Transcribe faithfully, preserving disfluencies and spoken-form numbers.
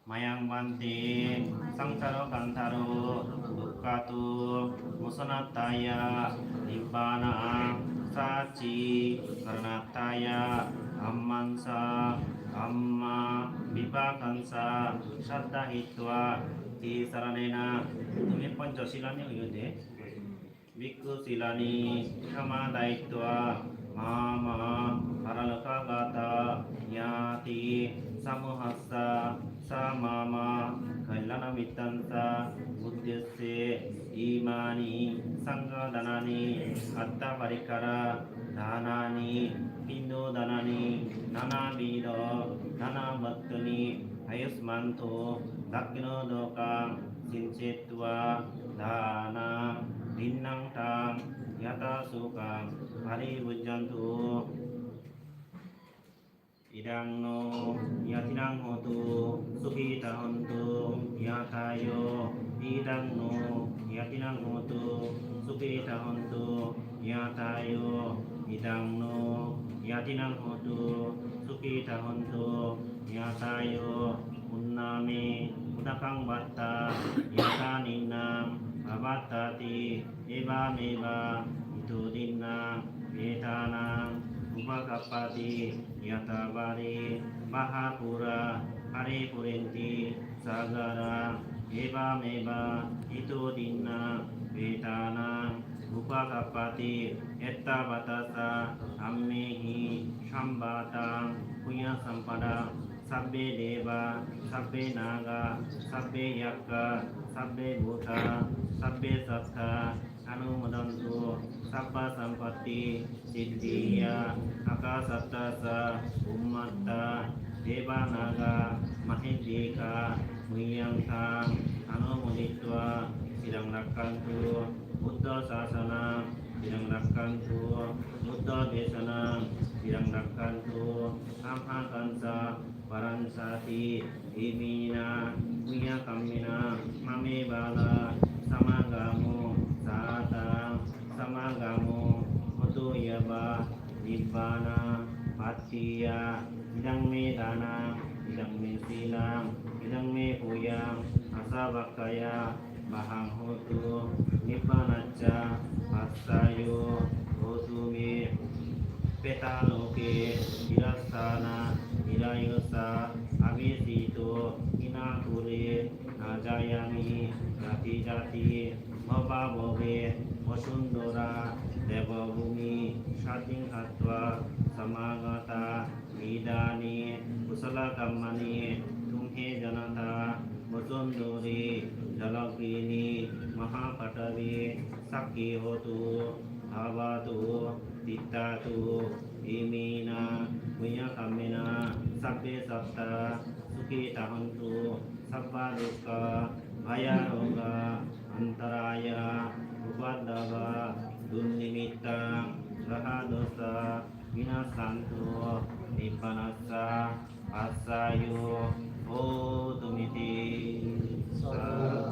Mayaṃ bhante saṃsāro kanthāro dukkhāto mocanatthāya nibbāna sacchikaraṇatthāya dhammañca dhammavipākañca sattahītvā tisaraṇena. Ito me pañca sīlāni uyodhe. Bhikkhu sīlāni samādāyitvā mama paralokāgata ñāti samūhassa ca mama kalyāṇamittañca uddecce imāni saṅghadānāni attaparikkhāradānāni piṇḍadānāni nānābhidho dānavattūni āyasmanto dakkhiṇodokaṃ siñci tvā dānaṃ diṭṭhaṃ taṃ yathāsukhaṃ paribhuñjantu. Idaṃ no ñātīnaṃ hotu sukhitā hontu ñātayo. Idaṃ no ñātīnaṃ hotu sukhitā hontu ñātayo. Idaṃ no ñātīnaṃ hotu sukhitā hontu ñātayo. Puṇṇā me udakaṃ pattha yathā niṇṇaṃ pavattati evameva ito diṇṇaṃ petānaṃ upakappati yathā vārivahā pūrā paripūrenti sāgaraṃ evameva ito diṇṇaṃ petānaṃ upakappati. Ettāvatā ca amhehi sambhataṃ puññasampadaṃ sabbe devā sabbe nāgā sabbe yakkhā sabbe bhūtā sabbe sattā anumodantu sabbasampattisiddhiyā. Ākāsaṭṭhā ca bhummaṭṭhā devā nāgā mahiddhikā mayhaṃ taṃ anumoditvā ciraṃ rakkhantu buddhasāsanaṃ ciraṃ rakkhantu buddhadesanāṃ ciraṃ rakkhantu amhākañca balañcāti. Iminā puññakammena mama evaṃ samaggamona sātaṃ samaggamona hotu yāva nibbānapattiya. Idaṃ me dānaṃ idaṃ me sīlaṃ idaṃ me puññaṃ āsavakkhayā vāhaṃ hotu nibbānassa paccayo hotu me. Petāloke tiḷassāna nilayassa avesito hīnā kule na jāyāmi jāti jāti bhavabhave. Vasundaṃ devabhūmiṃ jātiṃ gatvā samāgatā idāni kusalakamāni tumhe jānatha vasundhārī jaladhini mahāpaṭhavī sakhī hotu bhavatu tiṭṭhatu. Iminā puññakammena sabbe sattā sukhitā hontu sabba dukkhā bhayā rogā antarāyā upaddavā dunnimittaṃ grahadosā vinassantu nibbānassa paccayo hotu meti. Sādhu.